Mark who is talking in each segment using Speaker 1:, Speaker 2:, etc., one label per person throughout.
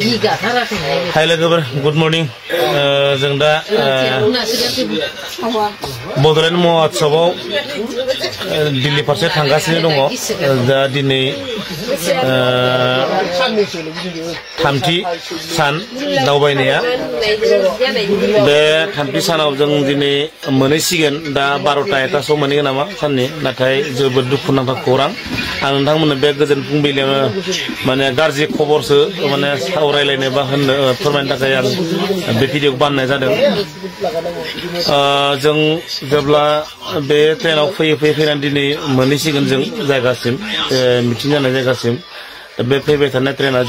Speaker 1: Hai logoफोर good morning जों दा बड'लेण्ड महोत्सवआव दिल्ली फारसे थांगासिनो दङ दा दिनै थामथि सान दावबायनाया बे थामथि सानाव जों दिनै मोनहैसिगोन दा 12टा-1टासोआव मोनहैगोन नामा साननि नाथाय जोबोद दुखुनांथाव खौरां आं नोंथांमोननो बे गोजोन फुंबिलियावनो माने गाज्रि खबरसो माने सावरायलायनो बा होननो फोरमायनो थाखाय आं बे भिडिअखौ बानायनाय जादों जों जेब्ला बे ट्रेनाव फैनानै दिनै मोनहैसिगोन जों जायगासिम मिटिं जानाय जायगासिम बे फैबाय थानाय ट्रेना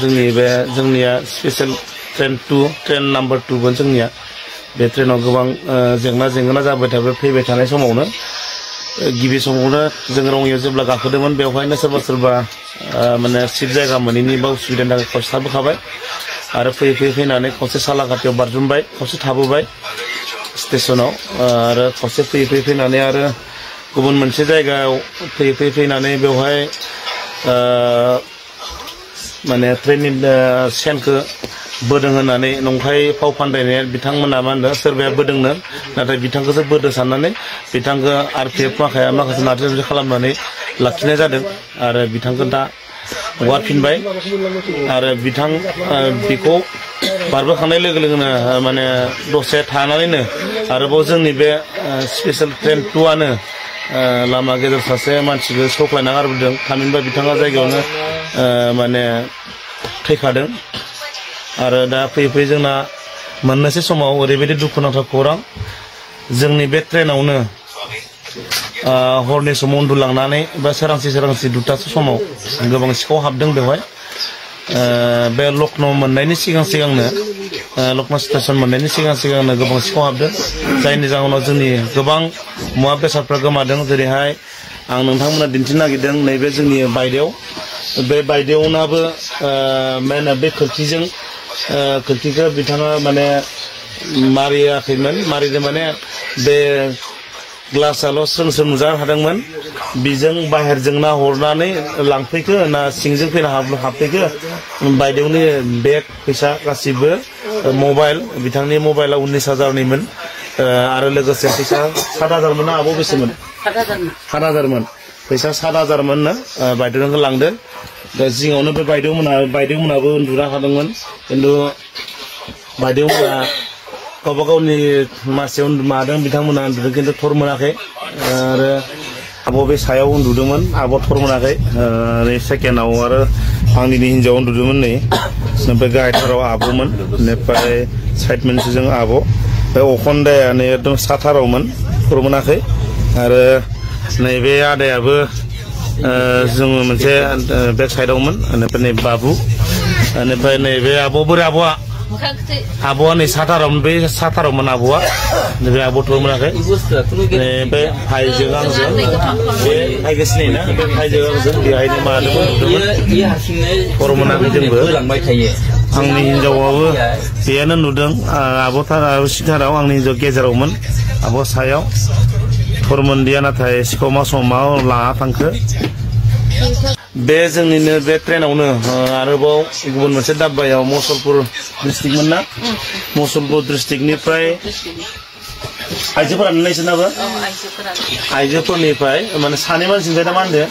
Speaker 1: जोंनिया स्पेशल ट्रेन नाम्बार 2 मोन जोंनिया बे ट्रेनाव गोबां जेंना जाबाय थाबाय फैबाय थानाय समावनो गिबि समावनो जों रङियाव जेब्ला गाखोदोंमोन बेवहायनो सोरबा माने सिट जायगा मोनैनि बा उसुबिदानि थाखाय खनसे थाबोखाबाय आरो फैनानै खनसे सालाकाटियाव बारजुमबाय खनसे थाबोबाय स्टेशनाव आरो खनसे फैनानै आरो गुबुन मोनसे जायगायाव फैनानै बेवहाय माने ट्रेननि सेनखौ बोदों होननानै नंखाय फाव फान्दायनाया बिथांमोना मा होनो सोरबाया बोदोंनो नाथाय बिथांखौसो बोदो साननानै बिथांखौ आरपिएफ माखासे नारजि खालामनानै लाखिनाय जादों आरो बिथांखौ दा हगारफिनबाय आरो बिखौ बारबोखांनाय लोगो लोगोनो माने दसे थानानैनो आरोबाव जोंनि बे स्पेशल ट्रेन 2आनो लामा गेजेर सासे मानसिखौ सौख्लायना गारबोदों थामहिनबा बिथाङा जायगायावनो माने थैखादों आरो दा फैयै जोंना मोननोसै समाव ओरैबायदि दुखुनांथाव खौरां जोंनि बे ट्रेनावनो हरनि समाव उन्दुलांनानै बा सोरांसि 2टासो समाव गोबां सिखाव हाबदों बेवहाय बे लखनौ मोननायनि सिगांनो लखनौ स्टेशन मोननायनि सिगांनो गोबां सिखाव हाबदों जायनि जाहोनाव जोंनि गोबां मुवा बेसादफ्रा गोमादों जेरैहाय आं नोंथांमोना दिन्थिनो नागिरदों नैबे जोंनि बायदेव बे बायदेवनाबो माने बे खोरखिखौ बिथाङा माने मारियाखैमोन मारिदों माने बे ग्लासाल' स्रों नुजा हादोंमोन बिजों बाहेरजों ना हरनानै लांफैखो ना सिंजों फैना हाबफैखो बायदेवनि बेग फैसा गासिबो मबाइल बिथांनि मबाइला 19,000निमोन आरो लोगोसे फैसा 7,000 मोन आब' बेसेमोन 7,000 मोन फैसा 7,000 मोन ना बायदेवखौ लांदों दा जिङावनो बे बायदेवमोनाबो उन्दुना थादोंमोन खिन्थु बायदेवमोना गावबा गावनि मासेयाव मादों बिथांमोना उन्दुदों खिन्थु थर मोनाखै आरो आब' बे सायाव उन्दुदोंमोन आब' थर मोनाखै सेकेन्डआव आरो आंनि हिन्जाव उन्दुदोंमोन नै ओमफ्राय गाहायथाराव आब'मोन बेनिफ्राय साइड मोनसेजों आब' बे अखन्दाया नै एकदम साथारावमोन थर मोनाखै आरो नैबे आदायाबो जोङो मोनसे बेक साइडआवमोन बेनिफ्राय नै बाबु बेनिफ्राय नैबे आब' बोरै आब'आ नै साथारावमोन बे साथारावमोन आब'आ नैबे आब' थर मोनाखै बे भाइजों आंजों बे भाइखौ सिनायोना बे भाइजों आंजों बेहायनो मादोंमोन थर मोनाखै जोंबो आंनि हिन्जावाबो बेयानो नुदों आब' सिथाराव आंनि हिन्जाव गेजेरावमोन आब' सायाव थर मोनदिया नाथाय सिखाव मा समाव लाना थांखो बे जोंनिनो बे ट्रेनावनो आरोबाव गुबुन मोनसे दाब्बायाव मुसलपुर डिस्ट्रिक्टमोन ना मुसलपुर डिस्ट्रिक्टनिफ्राय आइजोफोरानो नायसोनाबो आइजोफोरनिफ्राय माने सानै मानसिनिफ्राय दा मा होनदों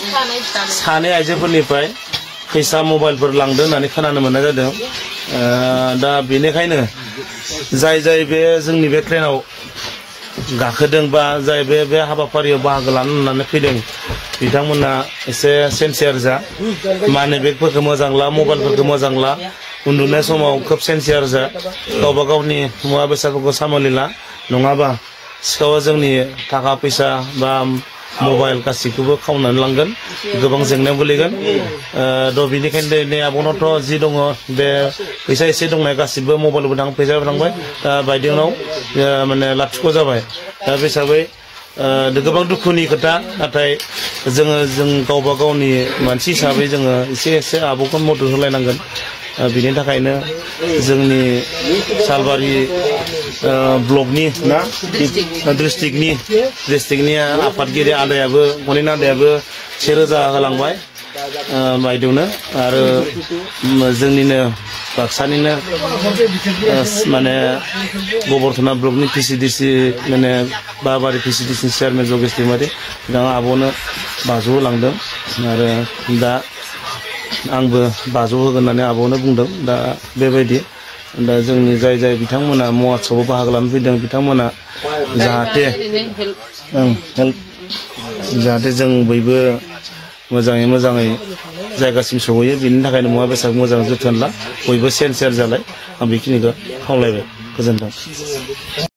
Speaker 1: सानै आइजोफोरनिफ्राय फैसा मबाइलफोर लांदों होननानै खोनानो मोननाय जादों दा बेनिखायनो जाय बे जोंनि बे ट्रेनाव गाखोदों बा जाय बे हाबाफारियाव बाहागो लानो होननानै फैदों बिथांमोना एसे सेन्सियार जा माने बेगफोरखौ मोजां ला मबाइलफोरखौ मोजां ला उन्दुनाय समाव खोब सेन्सियार जा गावबा गावनि मुवा बेसादफोरखौ सामलायला नङाबा सिखावा जोंनि थाखा फैसा बा मबाइल गासैखौबो खावनानै लांगोन गोबां जेंनायाव गोलैगोन बेनिखायनो नै आब'नावथ' जि दङ बे फैसा एसे दंनाय गासिबो मबाइलबो फैसाबो थांबाय दा बायदेवनाव माने लाथिख' जाबाय दा बे हिसाबै गोबां दुखुनि खोथा नाथाय जों गावबा गावनि मानसि हिसाबै जोङो एसे आब'खौ मदद होलायनांगोन बिनि थाखायनो जोंनि सालबारि ब्लकनि ना डिस्ट्रिक्टनि आफादगिरि आदायाबो गनेन आदायाबो 1,000 होलांबाय बायदेवनो आरो जोंनिनो बाक्सानिनो माने गोबर्धना ब्लकनि PCDC माने बाबारि PCDC चेयारमेन जगेश दैमारि बिथाङा आब'नो 500 लांदों आरो दा आंबो 500 होगोन होननानै आब'नो बुंदों दा बेबायदि दा जोंनि जाय बिथांमोना महोत्सवआव बाहागो लानो फैदों बिथांमोना जाहाथे जाहाथे जों बयबो मोजाङै जायगासिम सहैयो बिनि थाखायनो मुवा बेसाद मोजां जोथोन ला बयबो सेन्सियार जालाय आं बेखिनिखौ खावलायबाय गोजोन्थों